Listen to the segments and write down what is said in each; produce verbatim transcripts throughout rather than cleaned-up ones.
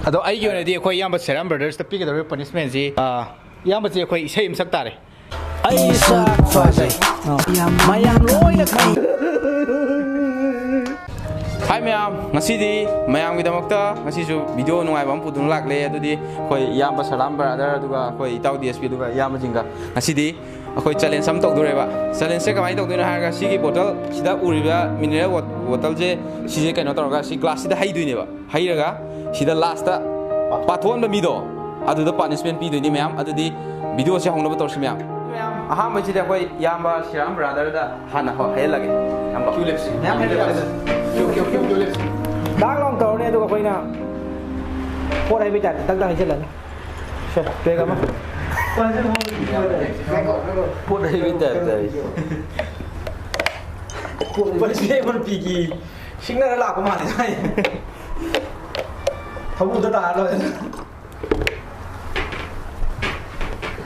ꯑꯗꯣ ꯑꯩꯒꯤ ꯑꯣꯏꯅꯗꯤ ꯑꯩꯈꯣꯏ ꯏꯌꯥꯝꯕ ꯁꯦꯔꯥꯝ ꯕ꯭ꯔꯗꯔꯁꯇ ꯄꯤꯒꯗꯧꯔꯤꯕ ꯄꯅꯤꯁꯃꯦꯟꯁꯤ, ꯑ, ꯏꯌꯥꯝꯕꯁꯦ ꯑꯩꯈꯣꯏ ꯏꯁꯩ ꯑꯃ ꯁꯛ ꯇꯥꯔꯦ꯫ ꯑꯩ ꯁꯛ ꯐꯖꯩ, ꯃꯌꯥꯝ ꯂꯣꯏꯅ ꯈꯪꯏ꯫ ꯍꯥꯏ ꯃꯌꯥꯝ, ꯉꯁꯤꯗꯤ ꯃꯌꯥꯝꯒꯤꯗꯃꯛꯇ ꯉꯁꯤꯁꯨ ꯚꯤꯗꯤꯑꯣ ꯅꯨꯡꯉꯥꯏꯕ ꯑꯃ ꯄꯨꯗꯨꯅ ꯂꯥꯛꯂꯦ꯫ ꯑꯗꯨꯗꯤ ꯑꯩꯈꯣꯏ ꯏꯌꯥꯝꯕ ꯁꯂꯥꯝ ꯕ꯭ꯔꯥꯗꯔ, ꯑꯗꯨꯒ ꯑꯩꯈꯣꯏ ꯏꯇꯥꯎ ꯗꯤ ꯑꯦꯁ ꯄꯤ, ꯑꯗꯨꯒ ꯏꯌꯥꯝꯕꯁꯤꯡꯒ ꯉꯁꯤꯗꯤ ꯑꯩꯈꯣꯏ ꯆꯦꯂꯦꯟꯖ ꯑꯃ ꯇꯧꯗꯣꯔꯦꯕ꯫ ꯆꯦꯂꯦꯟꯖꯁꯦ ꯀꯃꯥꯏꯅ ꯇꯧꯗꯣꯏꯅꯣ ꯍꯥꯏꯔꯒ, ꯁꯤꯒꯤ ꯕꯣꯇꯜ ꯁꯤꯗ ꯎꯔꯤꯕ ꯃꯤꯅꯔꯦꯜ ꯕꯣꯇꯜꯁꯦ, ꯁꯤꯁꯦ ꯀꯩꯅꯣ ꯇꯧꯔꯒ ꯁꯤ ꯒ꯭ꯂꯥꯁꯁꯤꯗ ꯍꯩꯗꯣꯏꯅꯦꯕ꯫ ꯍꯩꯔꯒ ꯁꯤꯗ ꯂꯥꯁꯇ ꯄꯥꯊꯣꯛꯍꯟꯕ ꯃꯤꯗꯣ, ꯑꯗꯨꯗ ꯄꯥꯅꯤꯁꯃꯦꯟ ꯄꯤꯗꯣꯏꯅꯤ ꯃꯌꯥꯝ꯫ ꯑꯗꯨꯗꯤ ꯚꯤꯗꯤꯑꯣꯁꯦ ꯍꯧꯅꯕ ꯇꯧꯔꯁꯤ ꯃꯌꯥꯝ꯫ ꯑꯍꯥꯟꯕꯁꯤꯗꯤ ꯑꯩꯈꯣꯏ ꯏꯌꯥꯝꯕ ꯁꯤꯔꯥꯝ ꯕ꯭ꯔꯥꯗꯔꯗ ꯍꯥꯟꯅ ꯍ-, ꯍꯩꯍꯜꯂꯒꯦ꯫ ꯏꯌꯥꯝꯕ꯫ ꯀ꯭ꯌꯨ ꯂꯦꯞꯁꯤ꯫ ꯃꯌꯥꯝ ꯍꯩꯕ ꯌꯥꯔꯦ꯫ ꯀ꯭ꯌꯨ, ꯀ꯭ꯌꯨ, ꯀ꯭ꯌꯨ, ꯀ꯭ꯌꯨ ꯂꯦꯞꯁꯤ꯫ ꯗꯥꯛ ꯂꯥꯎꯅ ꯇꯧꯔꯅꯤ, ꯑꯗꯨꯒ ꯑꯩꯈꯣꯏꯅ ꯄꯣꯠ ꯍꯩꯕꯒꯤ ꯇꯥꯏꯞꯇ ꯗꯛ ꯗꯛ ꯍꯩꯖꯤꯜꯂꯅꯤ꯫ ꯁꯦ, ꯄꯦꯛ ꯑꯃ꯫ ꯄꯣꯠ ꯍꯩꯕꯒꯤ ꯇꯥꯏꯞꯇ ꯍꯥꯏ꯫ ꯄꯣꯠ ꯍꯩꯕꯒꯤ ꯇꯥꯏꯞꯇ ꯄꯤꯒꯤ꯫ ꯁꯤꯡꯅꯔ ꯂꯥꯛꯄ ꯃꯥꯜꯂꯦ ꯍꯥꯏ꯫ ꯊꯃꯨꯗ ꯇꯥꯔ ꯂꯣꯏꯔꯦ꯫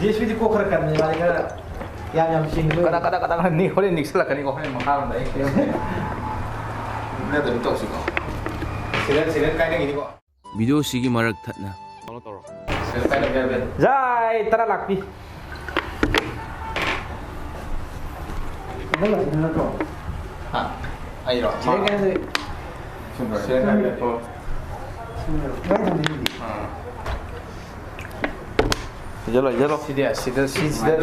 ꯖꯦꯁꯤꯕꯤꯗꯤ ꯀꯣꯛ ꯈꯔ ꯀꯟꯕꯅꯤ, ꯃꯥꯗꯤ ꯈꯔ ꯌꯥꯝ ꯌꯥꯝ ꯆꯤꯡꯕ꯫ ꯀꯗꯥ, ꯀꯗꯥ, ꯀꯗꯥ, ꯀꯗꯥ, ꯅꯤꯛ-, ꯍꯣꯔꯦꯟ ꯅꯤꯛꯁꯜꯂꯛꯀꯅꯤꯀꯣ, ꯍꯣꯔꯦꯟ ꯃꯈꯥꯔꯣꯝꯗ ꯑꯩ ꯅꯠꯇ꯭ꯔꯗꯤ ꯇꯧꯁꯤꯀꯣ꯫ Serial, serial ꯀꯥꯏꯅꯒꯤꯅꯤꯀꯣ꯫ ꯚꯤꯗꯤꯑꯣꯁꯤꯒꯤ ꯃꯔꯛ ꯊꯠꯅ꯫ ꯐꯣꯂꯣ ꯇꯧꯔꯣ꯫ ꯁꯤꯔꯦꯜ ꯀꯥꯏꯅꯒꯤ ꯍꯥꯏꯕ ꯌꯥꯗꯦ꯫ ꯖꯥꯏ ꯇꯔꯥ ꯂꯥꯛꯄꯤ꯫ ꯅꯪ ꯂꯥꯛꯄꯤ ꯅꯠꯇ꯭ꯔꯣ? ꯍꯥ? ꯑꯩꯔꯣ? ꯁꯤꯔꯦꯜ ꯀꯥꯏꯅꯒꯤ꯫ ꯁꯤꯔꯦꯜ ꯀꯥꯏꯅꯒꯤ꯫ ꯁꯤꯔꯦꯜ ꯀꯥꯏꯅꯒꯤ꯫ ꯑꯥ꯫ ꯏꯖꯠꯂꯣ, ꯏꯖꯠꯂꯣ꯫ ꯁꯤꯗꯤ, ꯁꯤꯗ, ꯁꯤ-, ꯁꯤꯗ꯫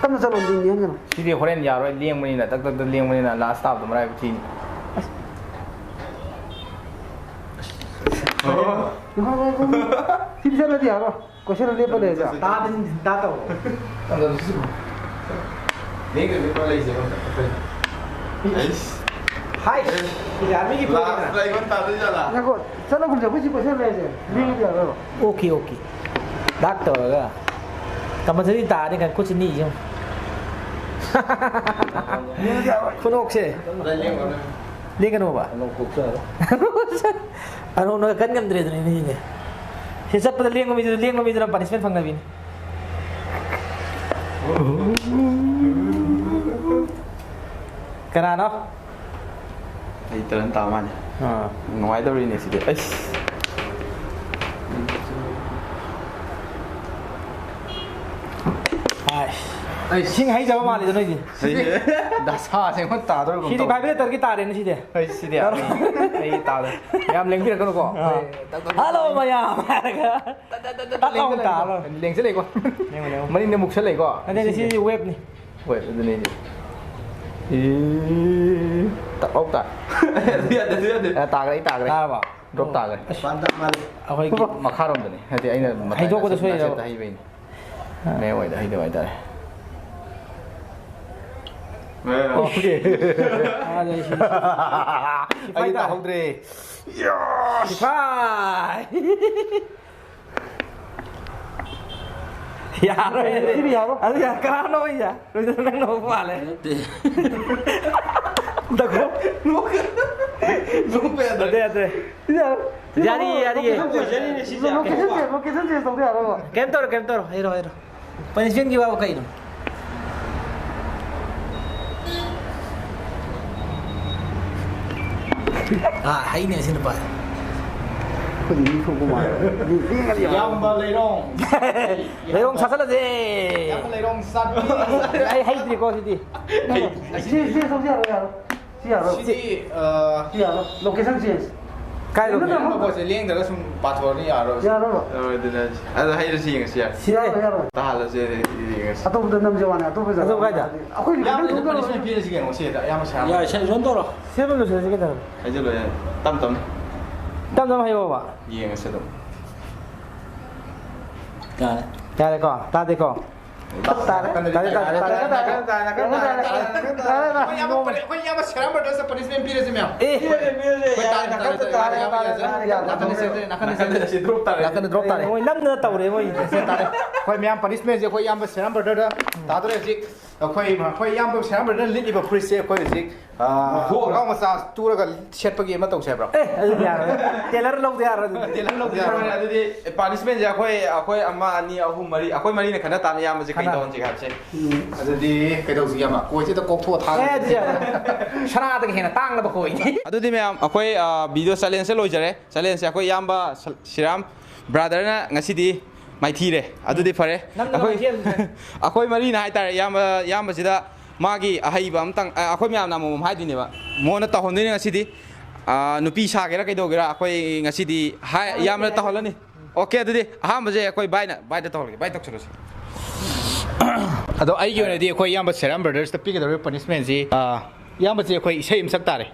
ꯇꯞꯅ ꯆꯠꯂꯣ, ꯂꯦꯡ-, ꯂꯦꯡꯒꯅꯨ꯫ ꯁꯤꯗꯤ ꯍꯣꯔꯦꯟ ꯌꯥꯔꯣꯏ, ꯂꯦꯡꯕꯅꯤꯅ, ꯇꯛ, ꯇꯛ, ꯇꯛ ꯂꯦꯡꯕꯅꯤꯅ, ꯂꯥꯁ ꯇꯥꯕꯗꯣ ꯃꯔꯥꯏꯕꯛ ꯊꯤꯅꯤ꯫ ꯑꯁ꯫ ꯑꯣ꯫ ꯉꯥꯏꯈꯣ, ꯉꯥꯏꯈꯣ, ꯉꯥꯏꯈꯣ꯫ ꯁꯤꯗꯤ ꯆꯠꯂꯗꯤ ꯌꯥꯔꯣꯏ꯫ ꯀꯣꯏꯁꯜꯂ ꯂꯦꯞꯄ ꯂꯩꯔꯗ꯭ꯔꯥ? ꯇꯥꯗꯤ, ꯇꯥ ꯇꯧꯔꯣ꯫ ꯂꯦꯡꯗꯕꯤ ꯄꯨꯔꯥ ꯂꯩꯁꯦ, ꯑꯩꯈꯣꯏ꯫ ꯑꯩꯁ꯫ ꯍꯥꯏ! ꯁꯤꯗꯤ ꯑꯥꯔꯃꯤꯒꯤ ꯄꯣꯠꯅꯤꯅ꯫ ꯂꯥꯁꯇ ꯑꯩꯉꯣꯟꯗ ꯇꯥꯗꯣꯏ ꯖꯥꯠꯂꯥ? ꯉꯥꯏꯈꯣ, ꯆꯠꯂꯒꯨꯝꯁꯦ, ꯑꯩꯈꯣꯏ ꯁꯤ ꯀꯣꯏꯁꯜꯂ ꯂꯩꯔꯁꯦ꯫ ꯂꯦꯡꯉꯗꯤ ꯌꯥꯔꯣꯏꯕ꯫ Okay, okay. ꯗꯥꯛ ꯇꯧꯔꯒ ꯀꯝꯄꯜꯁꯔꯤ ꯇꯥꯔꯗꯤ ꯀꯩꯅꯣ ꯈꯨꯠꯁꯤ ꯅꯤꯛꯏꯁꯦ ꯌꯦꯡꯉꯨ꯫ ꯈꯨꯅꯣꯛꯁꯦ꯫ ꯂꯦꯡꯒꯅꯣꯕ꯫ ꯑꯅꯧꯅꯒ ꯀꯟ ꯉꯝꯗ꯭ꯔꯦꯗꯅ ꯃꯤꯁꯦ꯫ ꯁꯤ ꯆꯠꯄꯗ ꯂꯦꯡꯕ ꯃꯤꯗꯨꯅ, ꯂꯦꯡꯕ ꯃꯤꯗꯨꯅ ꯄꯅꯤꯁꯃꯦꯟ ꯐꯪꯅꯕꯤꯅꯤ꯫ ꯀꯅꯥꯅꯣ? ꯑꯩ ꯇꯔꯟ ꯇꯥ ꯃꯥꯜꯂꯦ꯫ ꯑꯥ꯫ ꯅꯨꯡꯉꯥꯏꯗꯧꯔꯤꯅꯦ ꯁꯤꯗꯤ꯫ ꯑꯩꯁ꯫ ꯍꯥꯏ꯫ ꯑꯩ ꯏꯁꯤꯡ ꯍꯩꯖꯕ ꯃꯥꯜꯂꯤꯗ ꯅꯣꯏꯗꯤ꯫ ꯁꯤꯗꯤ ꯗꯁꯥꯁꯦ ꯑꯩꯉꯣꯟ ꯇꯥꯗꯧꯔꯤꯒꯨꯝ ꯁꯤꯗꯤ ꯇꯧ꯫ Vibrator ꯒꯤ ꯇꯥꯔꯦꯅꯦ ꯁꯤꯗꯤ꯫ ꯑꯩ ꯁꯤꯗꯤ ꯌꯥꯔꯣꯏ꯫ ꯑꯩ ꯇꯥꯗꯧꯔꯦ꯫ ꯌꯥꯝ ꯂꯦꯡꯕꯤꯔꯛꯀꯅꯨꯀꯣ꯫ ꯑꯥ꯫ ꯍꯜꯂꯣ ꯃꯌꯥꯝ ꯍꯥꯏꯔꯒ꯫ ꯇꯠ ꯂꯥꯎꯅ ꯇꯥꯔꯣ꯫ ꯂꯦꯡꯁꯤꯜꯂꯛꯏꯀꯣ꯫ ꯂꯦꯡꯉꯨ, ꯂꯦꯡꯉꯨ꯫ ꯃꯅꯤꯡꯗ ꯃꯨꯛꯁꯜꯂꯛꯏꯀꯣ꯫ ꯅꯠꯇꯦ, ꯅꯠꯇꯦ, ꯏꯁꯤꯡꯁꯦ꯫ ꯁꯤꯗꯤ wave ꯅꯤ꯫ Wave, ꯑꯗꯨꯅꯦ ꯑꯩꯗꯤ꯫ ꯏ-, ꯇꯞ ꯂꯥꯎ ꯇꯥ꯫ ꯑꯗꯨ ꯌꯥꯗꯦ, ꯑꯗꯨ ꯌꯥꯗꯦ꯫ ꯑ, ꯇꯥꯈ꯭ꯔꯦ, ꯑꯩ ꯇꯥꯈ꯭ꯔꯦ꯫ ꯇꯥꯔꯕꯣ? Drop ꯇꯥꯈ꯭ꯔꯦ꯫ ꯑꯁ, ꯄꯥꯟꯗꯝ ꯃꯥꯜꯂꯦ꯫ ꯑꯩꯈꯣꯏꯒꯤ ꯃꯈꯥꯔꯣꯝꯗꯅꯤ꯫ ꯍꯥꯏꯗꯤ ꯑꯩꯅ ꯃꯇꯥꯏ ꯍꯩꯗꯣꯛꯄꯗ ꯅꯥꯆꯦꯠ, ꯁꯣꯏꯔꯤꯔꯕ? ꯅꯥꯆꯦꯠꯇ ꯍꯩꯕꯩꯅꯤ꯫ ꯑ꯫ ꯃꯌꯥꯏꯋꯥꯏꯗ ꯍꯩꯗꯕ ꯍꯥꯏꯇꯥꯔꯦ꯫ ꯑꯦ꯫ Okay꯫ ꯑꯥ, ꯑꯗꯩ ꯁꯤ-, ꯁꯤꯐꯥꯏ ꯑꯩꯗꯤ ꯇꯥꯔꯦ꯫ ꯇꯥꯍꯧꯗ꯭ꯔꯦ꯫ ꯁꯤꯐꯥꯏ! ꯌꯥꯔꯣꯏ꯫ ꯁꯤꯗꯤ ꯌꯥꯔꯣꯏ꯫ ꯑꯗꯨ ꯌꯥ-, ꯀꯅꯥꯅꯣ ꯑꯩꯁꯦ? ꯔꯣꯏꯖꯟ ꯅꯪ ꯅꯣꯛꯄ ꯃꯥꯜꯂꯦ꯫ ꯅꯠꯇꯦ꯫ ꯗꯀꯣ? ꯅꯣꯛꯄ ꯌꯥꯗ꯭ꯔꯦ꯫ ꯅꯠꯇꯦ, ꯅꯠꯇꯦ꯫ ꯁꯤꯗꯤ ꯌꯥꯔꯣꯏ꯫ ꯁꯤꯗꯤ ꯌꯥꯔꯤꯌꯦ, ꯌꯥꯔꯣꯏ꯫ ꯌꯥꯔꯤꯌꯦ꯫ Location change, location change ꯇꯧꯗ ꯌꯥꯔꯣꯏꯕ꯫ ꯀꯩꯝ ꯇꯧꯔꯣꯏ, ꯀꯩꯝ ꯇꯧꯔꯣꯏ꯫ ꯍꯩꯔꯣ, ꯍꯩꯔꯣ꯫ Punishment ꯀꯤ ꯋꯥꯕꯨ ꯀꯩꯅꯣ? ꯑꯥ, ꯍꯩꯅꯦ ꯑꯁꯤ ꯅꯨꯄꯥꯁꯦ꯫ ꯑꯩꯈꯣꯏꯗꯤ ꯃꯤ ꯊꯣꯛꯄ ꯃꯥꯜꯂꯦ꯫ ꯃꯤ ꯄꯤꯛꯑꯒꯗꯤ ꯌꯥꯝ ꯏꯌꯥꯝꯕ ꯂꯩꯔꯣꯡ꯫ ꯂꯩꯔꯣꯡ ꯁꯥꯠꯆꯜꯂꯁꯦ꯫ ꯏꯌꯥꯝꯕ ꯂꯩꯔꯣꯡ ꯁꯥꯠ-, ꯑꯩ ꯍꯩꯇ꯭ꯔꯤꯀꯣ ꯁꯤꯗꯤ꯫ ꯁꯤ, ꯁꯤ, ꯁꯤ ꯊꯣꯛꯁꯤ ꯌꯥꯔꯣꯏ, ꯌꯥꯔꯣꯏ꯫ ꯁꯤ ꯌꯥꯔꯣꯏ꯫ ꯁꯤꯗꯤ, ꯑ, ꯁꯤ ꯌꯥꯔꯣꯏ꯫ Location change꯫ ꯀꯥꯏ ꯅꯠꯇꯦ, location? ꯑꯃ ꯄꯣꯠꯁꯦ ꯂꯦꯡꯗ꯭ꯔꯒ ꯁꯨꯝ ꯄꯥꯊꯣꯛꯑꯗꯤ ꯌꯥꯔꯣꯏ꯫ ꯌꯥꯔꯣꯏꯕ꯫ ꯌꯥꯔꯣꯏ, ꯑꯗꯨꯅ ꯍꯥꯏꯁꯦ꯫ ꯑꯗꯣ ꯍꯩꯔꯁꯤ ꯌꯦꯡꯉꯁꯤ ꯌꯥꯔꯦ꯫ ꯁꯤ ꯌꯥꯔꯣꯏ, ꯌꯥꯔꯣꯏ꯫ ꯇꯥꯍꯜꯂꯁꯦ, ꯑꯗꯨꯗꯤ ꯌꯦꯡꯉꯁꯤ꯫ ꯑꯇꯣꯞꯄꯗ ꯅꯝꯖꯦ ꯋꯥꯅꯦ, ꯑꯇꯣꯞꯄ ꯖꯒꯥ ꯌꯥꯔꯣꯏ, ꯌꯥꯔꯣꯏ꯫ ꯑꯩꯈꯣꯏ ꯏꯌꯥꯝꯕ, ꯈꯤꯇꯪ ꯁꯤꯗ ꯊꯣꯛꯇꯧꯔꯦ꯫ Punishment ꯄꯤꯔꯁꯤ ꯀꯩꯅꯣ, ꯁꯤꯗ ꯏꯌꯥꯝꯕ ꯁꯥꯟꯅꯕ꯫ ꯌꯥꯏ, ꯁꯦ, zone ꯇꯧꯔꯣ꯫ ꯁꯦꯝꯕ ꯂꯣꯏꯁꯤꯜꯂꯁꯤ ꯀꯩꯗꯧꯔꯒꯦ? ꯍꯥꯏꯖꯜꯂꯣ, ꯌꯥꯏ꯫ ꯇꯞ ꯇꯞꯅ꯫ ꯇꯞ ꯇꯞꯅ ꯍꯥꯏꯌꯣꯕ꯫ ꯌꯦꯡꯉꯁꯤ ꯑꯗꯨꯝ꯫ ꯌꯥꯔꯦ꯫ ꯌꯥꯔꯦꯀꯣ? ꯇꯥꯗꯦꯀꯣ? ꯇꯥꯔꯦ, ꯇꯥꯔꯦ, ꯇꯥꯔꯦ, ꯇꯥꯔꯦ, ꯇꯥꯔꯦ, ꯇꯥꯔꯦ, ꯇꯥꯔꯦ, ꯇꯥꯔꯦ, ꯇꯥꯔꯦ, ꯇꯥꯔꯦ꯫ ꯑꯩꯈꯣꯏ ꯏꯌꯥꯝꯕ ꯄꯅꯤ-, ꯑꯩꯈꯣꯏ ꯏꯌꯥꯝꯕ ꯁꯦꯔꯥꯝ brotherꯁꯇ punishment ꯄꯤꯔꯁꯤ ꯃꯌꯥꯝ꯫ ꯑꯦ, ꯑꯩꯈꯣꯏ ꯇꯥꯔꯦ, ꯇꯥꯔꯦ, ꯇꯥꯔꯦ, ꯇꯥꯔꯦ, ꯇꯥꯔꯦ, ꯇꯥꯔꯦ, ꯇꯥꯔꯦ, ꯇꯥꯔꯦ, ꯌꯥꯔꯦ, ꯌꯥꯔꯦ, ꯅꯥꯀꯟꯗ ꯌꯥꯔꯦ, ꯁꯦꯝꯗ꯭ꯔꯦ, ꯅꯥꯀꯟꯗ ꯅꯥꯀꯟꯗ ꯁꯦꯝꯗ꯭ꯔꯦ꯫ ꯁꯤ drop ꯇꯥꯔꯦ꯫ ꯅꯥꯀꯟꯗ drop ꯇꯥꯔꯦ꯫ ꯃꯣꯏ ꯅꯝꯗꯅ ꯇꯧꯔꯦ, ꯃꯣꯏ꯫ ꯇꯥꯔꯦ꯫ ꯑꯩꯈꯣꯏ ꯃꯌꯥꯝ punishmentꯁꯦ ꯑꯩꯈꯣꯏ ꯏꯌꯥꯝꯕ ꯁꯦꯔꯥꯝ brotherꯗ ꯇꯥꯗꯣꯔꯦ ꯍꯧꯖꯤꯛ꯫ ꯑꯩꯈꯣꯏ ꯑꯩꯈꯣꯏ ꯏꯌꯥꯝꯕ ꯁꯦꯅꯥꯄꯇꯤꯅ ꯂꯤꯠꯂꯤꯕ ꯐꯨꯔꯤꯠꯁꯦ ꯑꯩꯈꯣꯏ ꯍꯧꯖꯤꯛ, ꯑꯥ, ꯃꯈꯣꯡ ꯈꯣꯡꯒ꯭ꯔꯥꯎ ꯃꯆꯥ ꯇꯨꯔꯒ ꯁꯦꯠꯄꯒꯤ ꯑꯃ ꯇꯧꯁꯦ ꯍꯥꯏꯕ꯭ꯔꯣ? ꯑꯦ, ꯑꯗꯨꯗꯤ ꯌꯥꯔꯣꯏ꯫ ꯇꯦꯂꯔ ꯂꯧꯗ ꯌꯥꯔꯣꯏ ꯑꯗꯨꯗꯤ꯫ ꯇꯦꯂꯔ ꯂꯧꯗ ꯌꯥꯔꯣꯏ꯫ ꯑꯗꯨꯗꯤ ꯄꯥꯅꯤꯁꯃꯦꯟꯁꯦ ꯑꯩꯈꯣꯏ, ꯑꯩꯈꯣꯏ ꯑꯃ, ꯑꯅꯤ, ꯑꯍꯨꯝ, ꯃꯔꯤ, ꯑꯩꯈꯣꯏ ꯃꯔꯤꯅ ꯈꯟꯅ ꯇꯥꯅ ꯏꯌꯥꯝꯕꯁꯦ ꯀꯩ ꯈꯟꯅ- ꯇꯧꯍꯟꯁꯤꯒꯦ ꯍꯥꯏꯕꯁꯦ꯫ ꯎꯝ, ꯑꯗꯨꯗꯤ ꯀꯩꯗꯧꯁꯤꯒꯦ? ꯑꯃ ꯀꯣꯏꯁꯤꯗ ꯀꯣꯛꯊꯣꯛꯑ ꯊꯥꯡ ꯑꯦ, ꯑꯗꯨꯗꯤ ꯌꯥꯔꯣꯏ꯫ ꯁꯅꯥꯗꯒꯤ ꯍꯦꯟꯅ ꯇꯥꯡꯂꯕ ꯀꯣꯏꯅꯤ꯫ ꯑꯗꯨꯗꯤ ꯃꯌꯥꯝ, ꯑꯩꯈꯣꯏ, ꯑ, ꯚꯤꯗꯤꯑꯣ ꯆꯦꯂꯦꯟꯖꯁꯦ ꯂꯣꯏꯖꯔꯦ꯫ ꯆꯦꯂꯦꯟꯖꯁꯦ ꯑꯩꯈꯣꯏ ꯏꯌꯥꯝꯕ ꯁ-, ꯁꯤꯔꯥꯝ ꯕ꯭ꯔꯥꯗꯔꯅ ꯉꯁꯤꯗꯤ ꯃꯥꯏꯊꯤꯔꯦ꯫ ꯑꯗꯨꯗꯤ ꯐꯔꯦ꯫ ꯅꯪꯅ ꯑꯩꯈꯣꯏ, ꯃꯥꯏꯊꯤꯍꯟꯕꯁꯦ꯫ ꯑꯩꯈꯣꯏ ꯃꯔꯤꯅ ꯍꯥꯏꯇꯥꯔꯦ, ꯏꯌꯥꯝꯕ, ꯏꯌꯥꯝꯕꯁꯤꯗ ꯃꯥꯒꯤ ꯑꯍꯩꯕ ꯑꯝꯇꯪ, ꯑ, ꯑꯩꯈꯣꯏ ꯃꯌꯥꯝꯅ ꯑꯃꯃꯝ ꯍꯥꯏꯗꯣꯏꯅꯦꯕ꯫ ꯃꯉꯣꯟꯗ ꯇꯧꯍꯟꯗꯣꯏꯅꯦ ꯉꯁꯤꯗꯤ꯫ ꯑ, ꯅꯨꯄꯤ ꯁꯥꯒꯦꯔꯥ ꯀꯩꯗꯧꯒꯦꯔꯥ, ꯑꯩꯈꯣꯏ ꯉꯁꯤꯗꯤ ꯍꯥꯏ-, ꯏꯌꯥꯝꯕꯅ ꯇꯧꯍꯜꯂꯅꯤ꯫ ꯑꯣꯀꯦ, ꯑꯗꯨꯗꯤ ꯑꯍꯥꯟꯕꯁꯦ ꯑꯩꯈꯣꯏ ꯚꯥꯏꯅ, ꯚꯥꯏꯗ ꯇꯧꯍꯜꯂꯒꯦ, ꯚꯥꯏ ꯇꯧꯁꯜꯂꯁꯤ꯫ ꯑꯗꯣ ꯑꯩꯒꯤ ꯑꯣꯏꯅꯗꯤ ꯑꯩꯈꯣꯏ ꯏꯌꯥꯝꯕ ꯁꯦꯔꯥꯝ ꯕ꯭ꯔꯗꯔꯁꯇ ꯄꯤꯒꯗꯧꯔꯤꯕ ꯄꯅꯤꯁꯃꯦꯟꯁꯤ, ꯑ, ꯏꯌꯥꯝꯕꯁꯦ ꯑꯩꯈꯣꯏ ꯏꯁꯩ ꯑꯃ ꯁꯛ ꯇꯥꯔꯦ꯫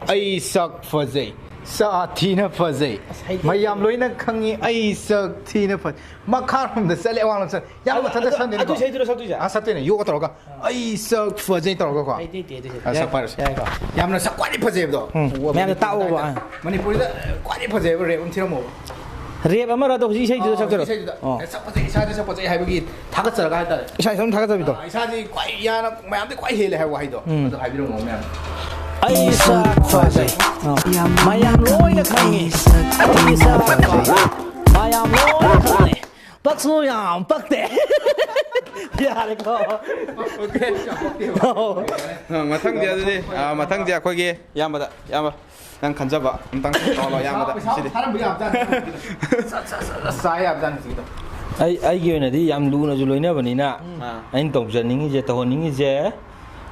"ꯑꯩ ꯁꯛ ꯐꯖꯩ, ꯁꯛ ꯊꯤꯅ ꯐꯖꯩ, ꯑꯁ, ꯍꯩꯇꯦ꯫ ꯃꯌꯥꯝ ꯂꯣꯏꯅ ꯈꯪꯉꯤ, ꯑꯩ ꯁꯛ ꯊꯤꯅ ꯐꯖꯩ"꯫ ꯃꯈꯥꯔꯣꯝꯗ ꯆꯠꯂꯦ, ꯑꯋꯥꯡꯂꯣꯝ ꯆꯠꯂꯦ꯫ ꯏꯌꯥꯝꯕ ꯃꯊꯟꯇ ꯑꯗꯨ, ꯁꯛꯍꯟꯗꯣꯏꯅꯤꯀꯣ꯫ ꯑꯗꯨ ꯏꯁꯩꯗꯨꯔꯣ ꯁꯛꯇꯣꯏꯁꯦ? ꯑꯥ, ꯁꯛꯇꯣꯏꯅꯦ, ꯌꯣꯒ ꯇꯧꯔꯒ꯫ "ꯑꯩ ꯁꯛ ꯐꯖꯩ" ꯇꯧꯔꯒꯀꯣ꯫ ꯑꯩ ꯍꯩꯇꯦ ꯑꯗꯨ ꯏꯁꯩꯗꯣ꯫ ꯑꯥ, ꯁꯛꯄ ꯍꯥꯏꯔꯁꯤ꯫ ꯌꯥꯏꯀꯣ? ꯌꯥꯝꯅ ꯁꯛ ꯈ꯭ꯋꯥꯏꯗꯒꯤ ꯐꯖꯩꯕꯗꯣ꯫ ꯎꯝ, ꯃꯌꯥꯝꯅ ꯇꯥꯛꯑꯣꯕ, ꯑꯥ꯫ ꯃꯅꯤꯄꯨꯔꯤꯗ ꯈ꯭ꯋꯥꯏꯗꯒꯤ ꯐꯖꯩꯕ ꯔꯦꯞ ꯑꯃ ꯊꯤꯔꯝꯃꯣꯕ꯫ ꯔꯦꯞ ꯑꯃꯔ ꯑꯗꯣ ꯍꯧꯖꯤꯛ ꯏꯁꯩꯗꯨꯗ ꯑꯥ, ꯁꯛꯇꯣꯏꯔꯣ? ꯏꯁꯩꯗꯨꯗ꯫ ꯑꯣ꯫ ꯁꯛ ꯐꯖꯩ, ꯏꯁꯥꯗ ꯁꯛ ꯐꯖꯩ ꯍꯥꯏꯕꯒꯤ ꯊꯥꯒꯠꯆꯔꯒ ꯍꯥꯏꯇꯥꯔꯦ꯫ ꯏꯁꯥ ꯏꯇꯣꯝ ꯊꯥꯒꯠꯆꯕꯤꯗꯣ꯫ ꯑꯥ, ꯏꯁꯥꯁꯤ ꯈ꯭ꯋꯥꯏ ꯌꯥꯅ ꯃꯌꯥꯝꯗꯤ ꯈ꯭ꯋꯥꯏ ꯍꯦꯜꯂꯦ ꯍꯥꯏꯕ ꯋꯥꯍꯩꯗꯣ꯫ ꯎꯝ꯫ ꯑꯗꯨ ꯍꯥꯏꯕꯤꯔꯝꯃꯣ ꯃꯌꯥꯝ꯫ "ꯑꯩ ꯁꯛ ꯐꯖꯩ, ꯑꯥ꯫ ꯃꯌꯥꯝ ꯂꯣꯏꯅ ꯈꯪꯉꯤ꯫ ꯑꯩ ꯁꯛ ꯐꯖꯩ, ꯃꯌꯥꯝ ꯂꯣꯏꯅ ꯈꯪꯉꯤ꯫ ꯄꯛꯁꯨ ꯌꯥꯝ ꯄꯛꯇꯦ"꯫ ꯌꯥꯔꯦꯀꯣ꯫ ꯑꯣꯀꯦ꯫ ꯑꯣ꯫ ꯑ, ꯃꯊꯪꯗꯤ ꯑꯗꯨꯗꯤ, ꯑ, ꯃꯊꯪꯗꯤ ꯑꯩꯈꯣꯏꯒꯤ ꯏꯌꯥꯝꯕꯗ, ꯏꯌꯥꯝꯕ꯫ ꯅꯪ ꯈꯟꯖꯕ ꯑꯝꯇꯪ ꯇꯧꯍꯜꯂꯣ, ꯏꯌꯥꯝꯕꯗ꯫ ꯄꯩꯁꯥ ꯁꯤꯗꯤ ꯊꯥꯔꯝꯕ ꯌꯥꯕꯖꯥꯠꯅꯤ꯫ ꯁꯠ, ꯁꯠ, ꯁꯠ, ꯁꯠ, ꯆꯥ ꯌꯥꯕꯖꯥꯠꯅꯤ ꯁꯤꯒꯤꯗꯣ꯫ ꯑꯩ, ꯑꯩꯒꯤ ꯑꯣꯏꯅꯗꯤ ꯌꯥꯝ ꯂꯨꯅꯁꯨ ꯂꯣꯏꯅꯕꯅꯤꯅ, ꯑꯥ꯫ ꯑꯩꯅ ꯇꯧꯖꯅꯤꯡꯉꯤꯁꯦ, ꯇꯧꯍꯟꯅꯤꯡꯉꯤꯁꯦ,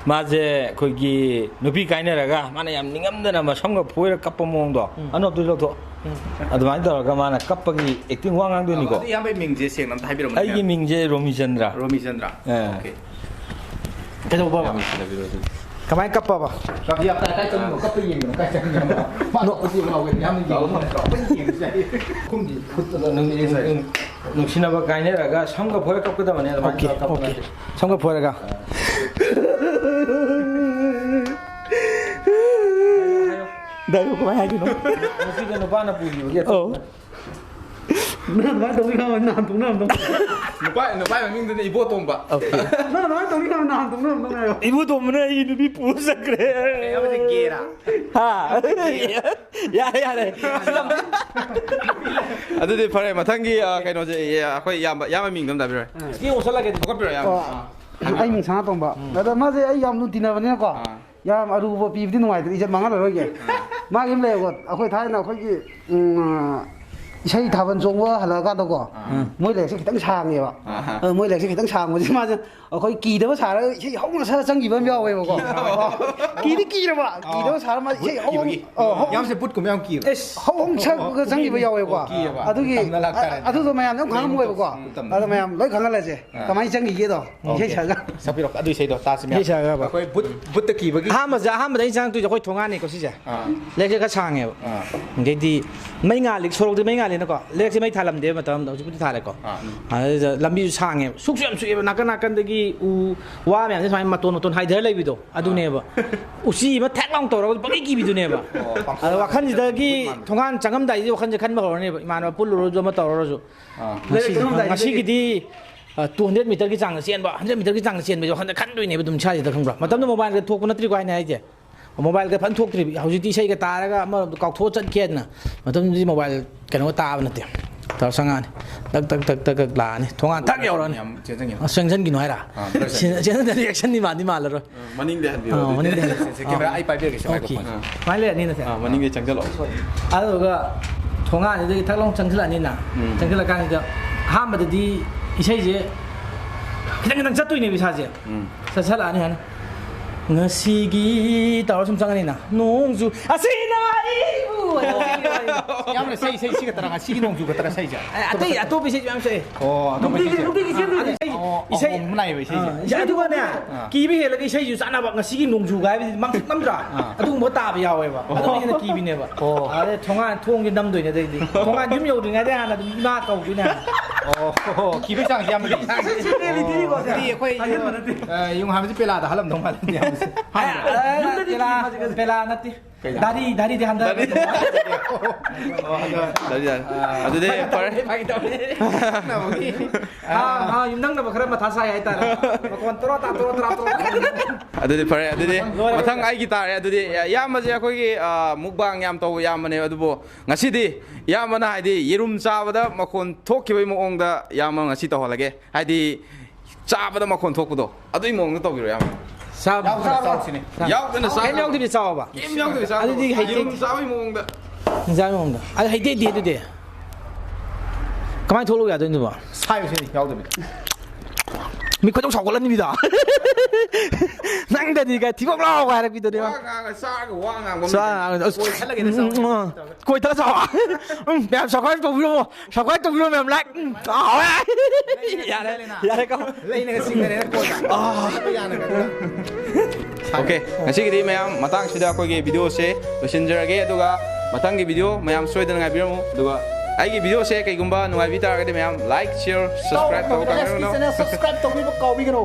ꯃꯥꯁꯦ ꯑꯩꯈꯣꯏꯒꯤ ꯅꯨꯄꯤ ꯀꯥꯏꯅꯔꯒ ꯃꯥꯅ ꯌꯥꯝ ꯅꯤꯡꯉꯝꯗꯅ ꯃꯁꯝꯒ ꯐꯣꯏꯔ ꯀꯞꯄ ꯃꯑꯣꯡꯗꯣ, ꯎꯝ꯫ ꯑꯅꯣꯞꯇꯨ ꯂꯧꯊꯣꯛ꯫ ꯎꯝ꯫ ꯑꯗꯨꯃꯥꯏꯅ ꯇꯧꯔꯒ ꯃꯥꯅ ꯀꯞꯄꯒꯤ ꯑꯦꯛꯇꯤꯡ ꯋꯥ ꯉꯥꯡꯗꯣꯏꯅꯤꯀꯣ꯫ ꯑꯗꯨ ꯏꯌꯥꯝꯕꯒꯤ ꯃꯤꯡꯁꯦ ꯁꯦꯡꯅ ꯑꯝꯇ ꯍꯥꯏꯕꯤꯔꯝꯃꯨꯅꯦ, ꯑꯩꯒꯤ ꯃꯌꯥꯝ꯫ ꯃꯤꯡꯁꯦ ꯔꯣꯃꯤꯆꯟꯗ꯭ꯔ꯫ ꯔꯣꯃꯤꯆꯟꯗ꯭ꯔ꯫ ꯑꯦ꯫ ꯑꯣꯀꯦ꯫ ꯀꯩꯗꯧꯕ? ꯌꯥꯝ ꯅꯨꯡꯁꯤꯅꯕꯤꯔꯣ ꯑꯗꯨꯗꯤ꯫ ꯀꯃꯥꯏꯅ ꯀꯞꯄꯕ? ꯀꯞꯄ ꯌꯥꯝ ꯀꯥꯏ, ꯀꯥꯏ ꯆꯠꯂꯤꯅꯣ? ꯀꯞꯄ ꯌꯦꯡꯕꯅꯣ? ꯀꯥꯏ ꯆꯠꯂꯤꯅꯣ? ꯃꯥ ꯅꯣꯛꯄꯁꯤ ꯉꯥꯎꯋꯦ꯫ ꯌꯥꯝ ꯌꯦꯡꯕ ꯅꯨꯡꯉꯥꯏꯇ꯭ꯔꯣ? ꯑꯩꯈꯣꯏꯅ ꯌꯦꯡꯕꯁꯦ ꯈꯨꯝꯗꯤ ꯈꯨꯠꯇꯨꯗ ꯅꯨꯡꯁꯤ-, ꯅꯨꯡꯁꯤꯅꯕ ꯀꯥꯏꯅꯔꯒ ꯁꯝꯒ ꯐꯣꯏꯔ ꯀꯞꯀꯗꯕꯅꯦ, ꯑꯗꯨꯃꯥꯏꯅ ꯑꯣꯀꯦ, ꯇꯧꯔꯒ ꯀꯞꯄ ꯑꯣꯀꯦ꯫ ꯅꯠꯇꯦ꯫ ꯁꯝꯒ ꯐꯣꯏꯔꯒ꯫ ꯗꯥꯏꯂꯣꯛ ꯀꯃꯥꯏ ꯍꯥꯏꯗꯣꯏꯅꯣ? ꯅꯨꯄꯤꯗ ꯅꯨꯄꯥꯅ ꯄꯨꯈꯤꯕꯒꯤ ꯑꯣ꯫ ꯅꯪ ꯑꯗꯨꯃꯥꯏꯅ ꯇꯧꯅꯤ ꯈꯪꯉꯕ ꯅꯍꯥꯟ ꯇꯣꯛꯅꯔꯝꯗꯧ꯫ ꯅꯨꯄꯥ ꯅꯨꯄꯥ ꯃꯃꯤꯡꯗꯨꯅ ꯏꯕꯣꯇꯣꯝꯕ꯫ ꯅꯪ ꯑꯗꯨꯃꯥꯏꯅ ꯇꯧꯅꯤ ꯈꯪꯉꯕ ꯅꯍꯥꯟ ꯇꯣꯛꯅꯔꯝꯗꯧꯅꯦ ꯍꯥꯏꯕ꯫ ꯏꯕꯨꯗꯣꯝꯕꯅ ꯑꯩ ꯅꯨꯄꯤ ꯄꯨꯔ ꯆꯠꯈ꯭ꯔꯦ꯫ ꯀꯩꯅꯣꯁꯦ ꯒꯦꯔꯥ꯫ ꯍꯥ? ꯌꯥꯔꯦ ꯌꯥꯔꯦ꯫ ꯑꯗꯨꯗꯤ ꯐꯔꯦ, ꯃꯊꯪꯒꯤ ꯑ, ꯀꯩꯅꯣꯁꯦ, ꯑꯦ, ꯑꯩꯈꯣꯏ ꯏꯌꯥꯝꯕ ꯏꯌꯥꯝꯕ ꯃꯤꯡꯗꯣ ꯑꯝꯇ ꯍꯥꯏꯕꯤꯔꯣ꯫ ꯁꯤ ꯑꯣꯟꯁꯜꯂꯒꯦ꯫ ꯍꯧꯒꯠꯄꯤꯔꯣ ꯏꯌꯥꯝꯕ꯫ ꯑꯣ, ꯑꯩ ꯃꯤꯡ ꯁꯅꯥꯇꯣꯝꯕ꯫ ꯑꯗ ꯃꯥꯁꯦ ꯑꯩ ꯌꯥꯝ ꯂꯨ ꯇꯤꯟꯅꯕꯅꯤꯅꯀꯣ, ꯑꯥ꯫ ꯌꯥꯝ ꯑꯔꯨꯕ ꯄꯤꯕꯗꯤ ꯅꯨꯡꯉꯥꯏꯇ꯭ꯔꯦ, ꯏꯖꯠ ꯃꯥꯡꯍꯜꯂꯔꯣꯏꯒꯦ꯫ ꯃꯥꯒꯤ ꯑꯃ ꯂꯩꯌꯦꯕꯀꯣ, ꯑꯩꯈꯣꯏ ꯊꯥꯏꯅ ꯑꯩꯈꯣꯏꯒꯤ, ꯎꯝ, ꯏꯁꯩ ꯊꯥꯕꯜ ꯆꯣꯡꯕ ꯍꯜꯂꯛꯑꯀꯥꯟꯗꯀꯣ, ꯃꯣꯏ ꯂꯥꯏꯔꯤꯛꯁꯦ ꯈꯤꯇꯪ ꯁꯥꯡꯉꯦꯕ꯫ ꯑꯥ꯫ ꯑ, ꯃꯣꯏ ꯂꯥꯏꯔꯤꯛꯁꯦ ꯈꯤꯇꯪ ꯁꯥꯡꯕꯁꯦ ꯃꯥꯁꯦ ꯑꯩꯈꯣꯏ ꯀꯤꯗꯕ ꯁꯥꯔꯒ ꯏꯁꯩ ꯍꯧꯅ ꯁꯛꯑ ꯆꯪꯈꯤꯕ ꯑꯃ ꯌꯥꯎꯋꯦꯕꯀꯣ꯫ ꯑꯣ, ꯀꯤꯗꯤ ꯀꯤꯔꯕ, ꯀꯤꯗꯕ ꯁꯥꯔ ꯃꯥ ꯏꯁꯩ ꯍꯧ ꯀꯤꯕꯒꯤ? ꯑ, ꯍꯧ- ꯌꯥꯝꯁꯦ ꯕꯨꯠꯀꯨꯝꯕ ꯌꯥꯝ ꯀꯤꯕ꯫ ꯑꯦꯁ, ꯍꯧ ꯍꯧ ꯁꯛꯑꯒ ꯆꯪꯈꯤꯕ ꯌꯥꯎꯋꯦꯕꯀꯣ꯫ ꯀꯤꯌꯦꯕ꯫ ꯑꯗꯨꯒꯤ ꯇꯝꯅ ꯂꯥꯛꯇꯥꯔꯦꯅꯦ꯫ ꯑꯗꯨꯗꯣ ꯃꯌꯥꯝꯅ ꯑꯗꯨꯝ ꯈꯪꯉꯝꯃꯣꯏꯕꯀꯣ꯫ ꯇꯝꯅ꯫ ꯑꯗꯣ ꯃꯌꯥꯝ ꯂꯣꯏ ꯈꯪꯍꯜꯂꯁꯦ꯫ ꯀꯃꯥꯏꯅ ꯆꯪꯈꯤꯒꯦꯗꯣ ꯏꯁꯩ ꯁꯛꯑꯒ꯫ ꯁꯛꯄꯤꯔꯣ ꯑꯗꯨ ꯏꯁꯩꯗꯣ ꯇꯥꯁꯤ ꯃꯌꯥꯝ꯫ ꯏꯁꯩ ꯁꯛꯑꯒ ꯍꯥꯏꯕ꯫ ꯑꯩꯈꯣꯏ ꯕꯨꯠ ꯕꯨꯠꯇ ꯀꯤꯕꯒꯤ꯫ ꯑꯍꯥꯟꯕꯁꯦ ꯑꯍꯥꯟꯕꯗ ꯑꯩꯅ ꯆꯪꯉꯛꯇꯣꯏꯁꯦ ꯑꯩꯈꯣꯏ ꯊꯣꯡꯒꯥꯟꯅꯤꯀꯣ ꯁꯤꯁꯦ꯫ ꯑꯥ꯫ ꯂꯩꯔꯛꯁꯦ ꯈꯔ ꯁꯥꯡꯉꯦꯕ꯫ ꯑꯥ꯫ ꯑꯗꯩꯗꯤ ꯃꯩ ꯉꯥꯜꯂꯤ, ꯁꯣꯔꯣꯛꯇꯤ ꯃꯩ ꯉꯥꯜꯂꯤꯅꯀꯣ, ꯂꯩꯔꯛꯁꯦ ꯃꯩ ꯊꯥꯜꯂꯝꯗꯦꯕ ꯃꯇꯝ ꯑꯃꯗ, ꯍꯧꯖꯤꯛꯄꯨꯗꯤ ꯊꯥꯜꯂꯦꯀꯣ꯫ ꯑꯥ꯫ ꯑꯗꯨꯗ ꯂꯝꯕꯤꯁꯨ ꯁꯥꯡꯉꯦꯕ, ꯁꯨꯛꯁꯨ ꯌꯥꯝ ꯁꯨꯛꯑꯦꯕ, ꯅꯥꯀꯟ ꯅꯥꯀꯟꯗꯒꯤ ꯎ ꯋꯥ ꯃꯌꯥꯝꯁꯦ ꯁꯨꯃꯥꯏꯅ ꯃꯇꯣꯟ ꯃꯇꯣꯟ ꯍꯥꯏꯊꯔ ꯂꯩꯕꯤꯗꯣ ꯑꯗꯨꯅꯦꯕ꯫ ꯎꯆꯤ ꯑꯃ ꯊꯦꯛ ꯂꯥꯎ ꯇꯧꯔꯒ ꯄꯪꯀꯤ ꯀꯤꯕꯤꯗꯨꯅꯦꯕ꯫ ꯑꯗꯣ ꯋꯥꯈꯜꯁꯤꯗꯒꯤ ꯊꯣꯡꯒꯥꯟ ꯆꯪꯉꯝꯗꯥꯏꯗꯤ ꯋꯥꯈꯜꯁꯦ ꯈꯟꯕ ꯍꯧꯔꯅꯦꯕ, ꯏꯃꯥꯟꯅꯕ ꯄꯨꯜꯂꯨꯔꯁꯨ ꯑꯃ ꯇꯧꯔꯨꯔꯁꯨ꯫ ꯑꯥ꯫ ꯉꯁꯤ-, ꯉꯁꯤꯒꯤꯗꯤ ꯇꯨ ꯍꯟꯗ꯭ꯔꯦꯠ ꯃꯤꯇꯔꯒꯤ ꯆꯥꯡꯗ ꯆꯦꯟꯕ, ꯍꯟꯗ꯭ꯔꯦꯠ ꯃꯤꯇꯔꯒꯤ ꯆꯥꯡꯗ ꯆꯦꯟꯕꯁꯦ ꯋꯥꯈꯜꯗ ꯈꯟꯗꯣꯏꯅꯦꯕ ꯑꯗꯨꯝ ꯏꯁꯥꯁꯤꯗ, ꯈꯪꯕ꯭ꯔꯥ? ꯃꯇꯝꯗꯨꯗ ꯃꯣꯕꯥꯏꯜꯒ ꯊꯣꯛꯄ ꯅꯠꯇ꯭ꯔꯤꯀꯣ ꯍꯥꯏꯅ ꯍꯥꯏꯁꯦ꯫ ꯃꯣꯕꯥꯏꯜꯒ ꯐꯖꯅ ꯊꯣꯛꯇ꯭ꯔꯤꯕ꯫ ꯍꯧꯖꯤꯛꯇꯤ ꯏꯁꯩꯒ ꯇꯥꯔꯒ ꯑꯃ ꯀꯥꯎꯊꯣꯛꯑ ꯆꯠꯀꯦ ꯍꯥꯏꯗꯅ꯫ ꯃꯇꯝꯗꯨꯗꯤ ꯃꯣꯕꯥꯏꯜ ꯀꯩꯅꯣꯒ ꯇꯥꯕ ꯅꯠꯇꯦ꯫ ꯇꯧꯔ ꯆꯪꯉꯛꯑꯅꯤ꯫ ꯇꯛ ꯇꯛ ꯇꯛ ꯇꯛ ꯇꯛ ꯂꯥꯛꯑꯅꯤ꯫ ꯊꯣꯡꯒꯥꯟ ꯊꯛ ꯌꯧꯔꯛꯑꯅꯤ꯫ ꯌꯥꯝ ꯆꯦꯟꯖꯟꯒꯅꯨ꯫ ꯑꯁ, ꯆꯦꯟꯖꯟꯒꯤꯅꯣ ꯍꯥꯏꯔ? ꯑꯥ, ꯈꯔ ꯆꯦꯟ-, ꯆꯦꯟꯖꯟꯗ꯭ꯔꯗꯤ ꯑꯦꯛꯁꯟꯗꯤ ꯃꯥꯟꯗꯤ ꯃꯥꯜꯂꯔꯣꯏ꯫ ꯃꯅꯤꯡꯗ ꯍꯟꯕꯤꯔꯣ ꯑꯥ, ꯑꯗꯨꯗꯤ꯫ ꯃꯅꯤꯡꯗ ꯍꯟ-, ꯁꯦ, ꯁꯦ, ꯀꯦꯃꯦꯔꯥ ꯑꯩ ꯄꯥꯏꯕꯤꯔꯒꯦ, ꯁꯦ, ꯑꯣꯀꯦ꯫ ꯃꯥꯏꯀ꯭ꯔꯣꯐꯣꯟ꯫ ꯁꯨꯃꯥꯏꯅ ꯂꯩꯔꯅꯤ ꯅꯠꯇꯦ꯫ ꯑꯥ, ꯃꯅꯤꯡꯗ ꯆꯪꯁꯤꯜꯂꯛꯑꯣ꯫ ꯑꯗꯨꯒ ꯊꯣꯡꯒꯥꯟꯁꯤꯗꯒꯤ ꯊꯛ ꯂꯥꯎ ꯆꯪꯁꯤꯜꯂꯛꯑꯅꯤꯅ꯫ ꯎꯝ꯫ ꯆꯪꯁꯤꯜꯂꯛꯀꯥꯟꯁꯤꯗ ꯑꯍꯥꯟꯕꯗꯗꯤ ꯏꯁꯩꯁꯦ ꯈꯤꯇꯪ ꯈꯤꯇꯪ ꯆꯠꯇꯣꯏꯅꯦꯕ ꯏꯁꯥꯁꯦ꯫ ꯎꯝ꯫ ꯆꯠꯁꯤꯜꯂꯛꯑꯅꯤ ꯍꯥꯏꯅ꯫ ꯉꯁꯤꯒꯤ ꯇꯧꯔ ꯁꯨꯝ ꯆꯪꯉꯅꯤꯅ꯫ ꯅꯣꯡꯖꯨ ꯑꯁꯤꯅ ꯑꯩꯕꯨ ꯍꯥꯏꯅ ꯆꯪꯉꯤꯕ ꯋꯥꯔꯤꯗꯣ꯫ ꯌꯥꯝꯅ ꯁꯛꯏ ꯏꯁꯩ ꯁꯤꯒ ꯇꯔꯥ ꯉꯁꯤꯒꯤ ꯅꯣꯡꯖꯨꯒ ꯇꯔꯥ ꯁꯛꯏꯁꯦ꯫ ꯑꯦ, ꯑꯇꯩ ꯑꯇꯣꯞꯄ ꯏꯁꯩꯁꯨ ꯌꯥꯝ ꯁꯛꯑꯦ꯫ ꯑꯣ, ꯑꯇꯣꯞꯄ ꯏꯁꯩꯁꯦ꯫ ꯅꯨꯡꯇꯤꯒꯤ ꯁꯦꯝꯗꯣꯏꯅꯦ꯫ ꯑꯣ, ꯏꯁꯩ ꯑꯍꯣꯡꯕ ꯅꯥꯏꯌꯦꯕ ꯏꯁꯩꯁꯦ꯫ ꯑꯥ, ꯑꯗꯨꯒꯅꯦ, ꯀꯤꯕ ꯍꯦꯜꯂꯒ ꯏꯁꯩꯁꯨ ꯆꯥꯟꯅꯕ, ꯉꯁꯤꯒꯤ ꯅꯣꯡꯖꯨꯒ ꯍꯥꯏꯕꯗꯤ ꯃꯪꯇ꯭ꯔꯤꯛ ꯃꯝꯗ꯭ꯔꯥ? ꯑꯥ꯫ ꯑꯗꯨꯒꯨꯝꯕ ꯇꯥꯕ ꯌꯥꯎꯋꯦꯕ꯫ ꯑꯗꯨꯅ ꯍꯦꯟꯅ ꯀꯤꯕꯤꯅꯦꯕ꯫ ꯑꯣ꯫ ꯑꯗꯩ ꯊꯣꯡꯒꯥꯟ ꯊꯣꯡꯁꯦ ꯅꯝꯗꯣꯏꯅꯦ ꯑꯗꯩꯗꯤ꯫ ꯊꯣꯡꯒꯥꯟ ꯌꯨꯝ ꯌꯧꯗ꯭ꯔꯤꯉꯩꯗ ꯍꯥꯟꯅ ꯑꯗꯨꯝ ꯏꯃꯥ ꯀꯧꯗꯣꯏꯅꯦ ꯍꯥꯟꯅ꯫ ꯑꯣ, ꯑꯣ, ꯀꯤꯕꯒꯤ ꯆꯥꯡꯁꯦ ꯌꯥꯝ ꯂꯩ꯫ ꯑꯗꯨꯗꯤ ꯑꯩꯈꯣꯏ, ꯑ, ꯌꯨꯡꯍꯥꯟꯕꯁꯦ ꯄꯦꯂꯥꯗ ꯍꯜꯂꯝꯗꯧ ꯃꯥꯜꯂꯦ ꯌꯥꯝꯕꯁꯦ꯫ ꯑꯦ, ꯑꯦ, ꯄꯦꯂꯥ, ꯄꯦꯂꯥ ꯅꯠꯇꯦ꯫ ꯗꯥꯔꯤ, ꯗꯥꯔꯤꯗꯤ ꯍꯟꯊꯔꯦ꯫ ꯗꯥꯔꯤ꯫ ꯗꯥꯔꯤ, ꯗꯥꯔꯤ꯫ ꯑꯗꯨꯗꯤ ꯐꯔꯦ꯫ ꯐꯥꯒꯤ ꯇꯧꯕꯅꯤ꯫ ꯍꯥ, ꯍꯥ, ꯌꯨꯝꯊꯪꯅꯕ ꯈꯔ ꯃꯊꯥ ꯁꯥꯏ ꯍꯥꯏꯇꯥꯔꯦ꯫ ꯃꯈꯣꯟ ꯇꯔꯣ ꯇꯥ, ꯇꯔꯣ ꯇꯔꯥ, ꯇꯔꯣ ꯇꯔꯥ꯫ ꯑꯗꯨꯗꯤ ꯐꯔꯦ꯫ ꯑꯗꯨꯗꯤ ꯃꯊꯪ ꯑꯩꯒꯤ ꯇꯥꯔꯦ꯫ ꯑꯗꯨꯗꯤ ꯏꯌꯥꯝꯕꯁꯦ ꯑꯩꯈꯣꯏꯒꯤ, ꯑ, mukbang ꯌꯥꯝ ꯇꯧꯕ ꯏꯌꯥꯝꯕꯅꯦꯕ꯫ ꯑꯗꯨꯕꯨ ꯉꯁꯤꯗꯤ ꯏꯌꯥꯝꯕꯅ ꯍꯥꯏꯗꯤ ꯌꯦꯔꯨꯝ ꯆꯥꯕꯗ ꯃꯈꯣꯟ ꯊꯣꯛꯈꯤꯕꯒꯤ ꯃꯑꯣꯡꯗ ꯏꯌꯥꯝꯕ ꯉꯁꯤ ꯇꯧꯍꯜꯂꯒꯦ꯫ ꯍꯥꯏꯗꯤ ꯆꯥꯕꯗ ꯃꯈꯣꯟ ꯊꯣꯛꯄꯗꯣ, ꯑꯗꯨꯒꯤ ꯃꯑꯣꯡꯗ ꯇꯧꯕꯤꯔꯣ, ꯏꯌꯥꯝꯕ꯫ ꯆꯥꯕ ꯌꯥꯎꯗꯅ ꯆꯥꯕ꯫ ꯆꯥꯎꯁꯤꯅꯦ꯫ ꯌꯥꯎꯗꯅ ꯆꯥꯕ꯫ ꯀꯩꯝ ꯌꯥꯎꯗꯕꯤ ꯆꯥꯎꯕ꯫ ꯀꯩꯝ ꯌꯥꯎꯗꯕꯤ ꯆꯥꯕ꯫ ꯑꯗꯨꯗꯤ ꯍꯩꯇꯦ꯫ ꯌꯦꯔꯨꯝ ꯆꯥꯕꯒꯤ ꯃꯑꯣꯡꯗ꯫ ꯏꯟꯖꯥꯡ ꯃꯑꯣꯡꯗ꯫ ꯑꯗꯨ ꯍꯩꯇꯦ, ꯍꯩꯇꯦ ꯑꯗꯨꯗꯤ꯫ ꯀꯃꯥꯏꯅ ꯊꯣꯛꯂꯛꯎ ꯌꯥꯗꯣꯏꯅꯣ ꯑꯗꯨꯕꯣ? ꯁꯥꯏꯕꯁꯤꯅꯤ ꯌꯥꯎꯗꯕꯤ꯫ ꯃꯤ ꯈꯣꯏꯗꯧ ꯁꯥꯎꯒꯠꯂꯅꯤꯗ꯫ ꯅꯪꯗꯗꯤ ꯀꯥꯏ ꯊꯤꯕꯣꯛ ꯂꯥꯎ ꯍꯥꯏꯔꯛꯄꯤꯗꯨꯅꯦꯕ꯫ ꯋꯥ ꯉꯥꯡꯉ ꯆꯥꯔꯒ ꯋꯥ ꯉꯥꯡꯕ ꯆꯥ ꯃꯤꯗꯤ ꯉꯥꯡꯉ-, ꯑꯁ, ꯀꯣꯏ ꯊꯠꯂꯒꯦꯅꯦ ꯆꯥꯎ꯫ ꯎꯝ, ꯎꯝ, ꯀꯣꯏ ꯊꯠꯂ ꯆꯥꯎ꯫ ꯎꯝ, ꯃꯌꯥꯝ subscribe ꯇꯧꯕꯤꯔꯝꯃꯣ꯫ Subscribe ꯇꯧꯕꯤꯔꯣ ꯃꯌꯥꯝ, like꯫ ꯎꯝ, ꯍꯥꯎꯋꯦ꯫ ꯌꯥꯔꯦ, ꯌꯥꯔꯦꯀꯣ꯫ ꯂꯩꯅꯒ ꯆꯤꯡꯅꯔꯦ ꯀꯣꯟꯅ꯫ ꯑꯥ꯫ ꯌꯥꯅꯒ꯫ OK, ꯉꯁꯤꯒꯤꯗꯤ ꯃꯌꯥꯝ ꯃꯇꯥꯡꯁꯤꯗ ꯑꯩꯈꯣꯏꯒꯤ videoꯁꯦ ꯂꯣꯏꯁꯤꯟꯖꯔꯒꯦ, ꯑꯗꯨꯒ ꯃꯊꯪꯒꯤ video ꯃꯌꯥꯝ ꯁꯣꯏꯗꯅ ꯉꯥꯏꯕꯤꯔꯝꯃꯨ꯫ ꯑꯗꯨꯒ ꯑꯩꯒꯤ videoꯁꯦ ꯀꯩꯒꯨꯝꯕ ꯅꯨꯡꯉꯥꯏꯕꯤ ꯇꯥꯔꯒꯗꯤ ꯃꯌꯥꯝ like, share, subscribe ꯇꯧꯕ ꯀꯥꯎꯕꯤꯒꯅꯨ꯫ Channel subscribe ꯇꯧꯕꯤꯕ ꯀꯥꯎꯕꯤꯒꯅꯨ꯫